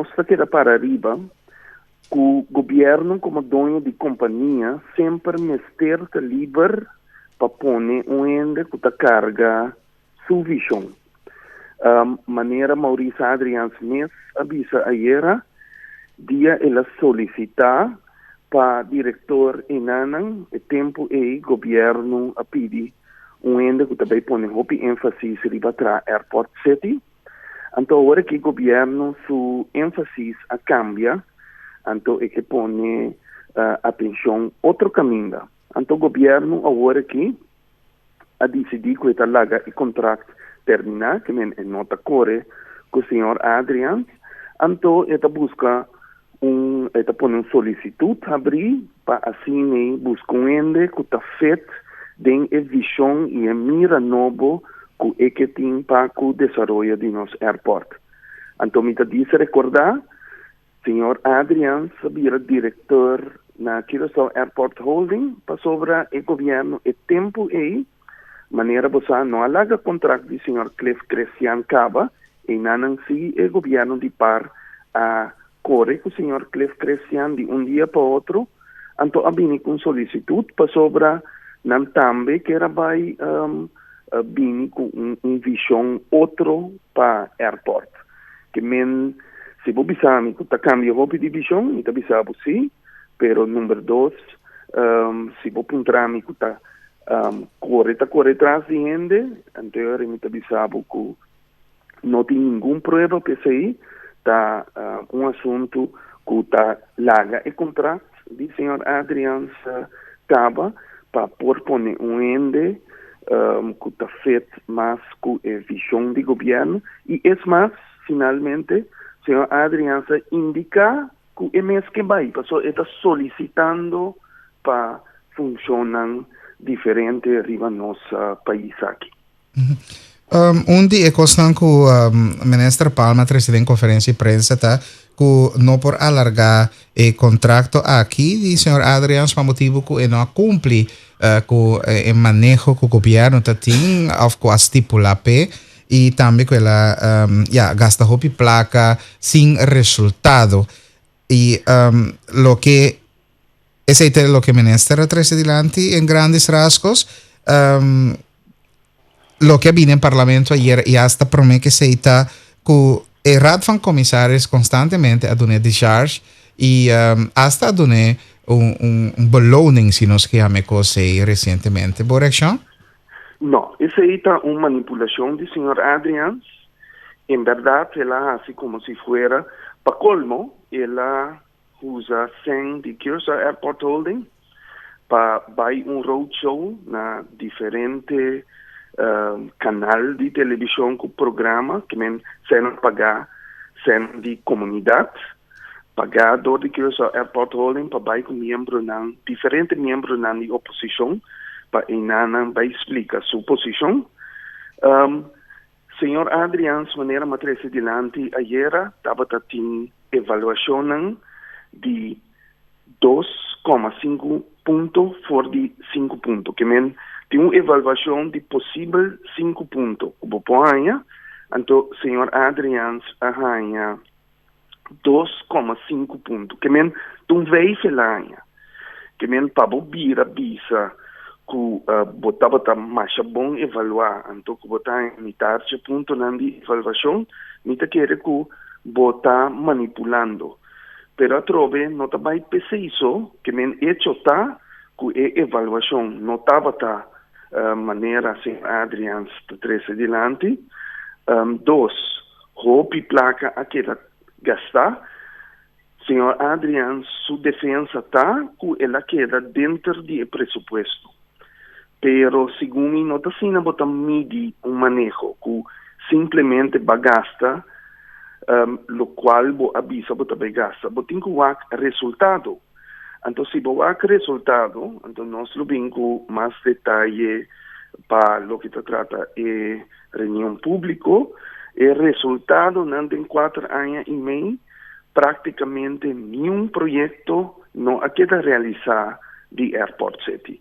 Nos ta keda para ariba ku gobièrnu komo doño di kompania semper mester ta liber pa pone un hende ku ta karga su vishon. Manera Maurice Adriaans mes a bisa ayera, dia el a solisitá pa direktor enanan, e tempu ei gobièrnu a pidi un hende ku ta bai pone hopi énfasis riba traha Airport City. Anto awor aki gobièrnu su énfasis a kambia, anto e ke pone atenshon otro kaminda. Anto gobièrnu awor aki a disidí ku e ta laga e kontrakt terminá, ke men e no ta kore ku señor Adriaans, anto e ta buska un, e ta pone un solisitut habrí pa asina buska un hende ku ta fit den e vishon i e mira nobo ku e ke tin pa ku desaroyo di nos airport. Anto mi ta disa rekordá, Señor Adriaans a bira director na Curaçao Airport Holding pasobra e gobierno e tempo ey, manera bo sa, no a laga contract di señor Cliff Christian caba, eynanan si e gobierno di par a core cu señor Cliff Christian di un dia pa otro, anto a bini cu un solicitud pasobra nan tambe kier a bay bini cu un vision otro pa airport. Ke men, si bo bisa mi ku ta kambia hopi di vishon, mi ta bisa bo si, pero number dos, si bo puntra mi ku ta kore ta kore tras di hende, anto e ora mi ta bisa bo ku no tin ningun prueba pa esei, ta un asuntu ku ta laga e kontrakt di señor Adriaans kaba pa por pone un hende ku ta fit mas ku e vishon di gobièrnu i es mas finalmente señor Adriaans a indiká ku e mes ke bai pasobra e ta solisitando pa funshonnan diferente riba nos pais aki. Un di e kosnan ku Minister Palma a trese den konferensia di prensa ta ku no por alargá e kontrakto aki di señor Adriaans pa motibu ku e no a kumpli ku e maneho ku gobièrnu ta tin òf ku a stipulá p'e i tambe ku el a ya gasta hopi plaka sin resultado. I loke esei ta loke minister a trese dilanti en grandes rasgos. Loke a bini en parlamento ayer i hasta prome ke esei ta ku e Raad van Commissaris konstantemente a dun'é discharge i hasta a dun'é un un beloning si nos ke yama e kos ei resientemente. Bo reakshon? No, esei ta un manipulashon di señor Adriaans. En bèrdat el a hasi komo si fuera, pa kolmo el a usa sèn di Curaçao Airport Holding pa bai un roadshow na diferente kanal di televishon ku programa ke men sèn a pagá sèn di komunidat pagá dor di Curaçao Airport Holding pa bai ku miembronan diferente miembronan di oposishon pa einanan bai splika su posishon. Señor Adriaans, manera m'a trece dilanti ayera, tabata tin evaluacionnan di 2,5 punto for di 5 punto. Ke men tin un evaluacion di posibel 5 punto cu bo por haña, anto señor Adriaans a haña 2,5 punto. Ke men ta un vijf el a haña. Ke men pa bo bira bisa ku bo tabata masha bon evaluá anto ku bo ta haña mitar dje puntonan di evaluashon, mi ta kere ku bo ta manipulando. Pero atrobe no ta bai p'esei so, ke men echo ta ku e evaluashon no tabata manera señor Adriaans ta trese dilanti. Dos, hopi plaka a keda gastá. Señor Adriaans su defensa ta cu el a keda denter di e presupuesto. Pero segun mi no ta asina bo ta midi un maneho cu simplemente ba gasta locual bo a bisa bo ta bay gasta. Bo tin cu wak resultado. Anto si bo wak resultado, anto nos lo bin cu mas detaye pa loke ta trata e reunion publico. E resultadonan den cuater aña y mei Práktikamente niun proyekto no a keda realisá di Airport City.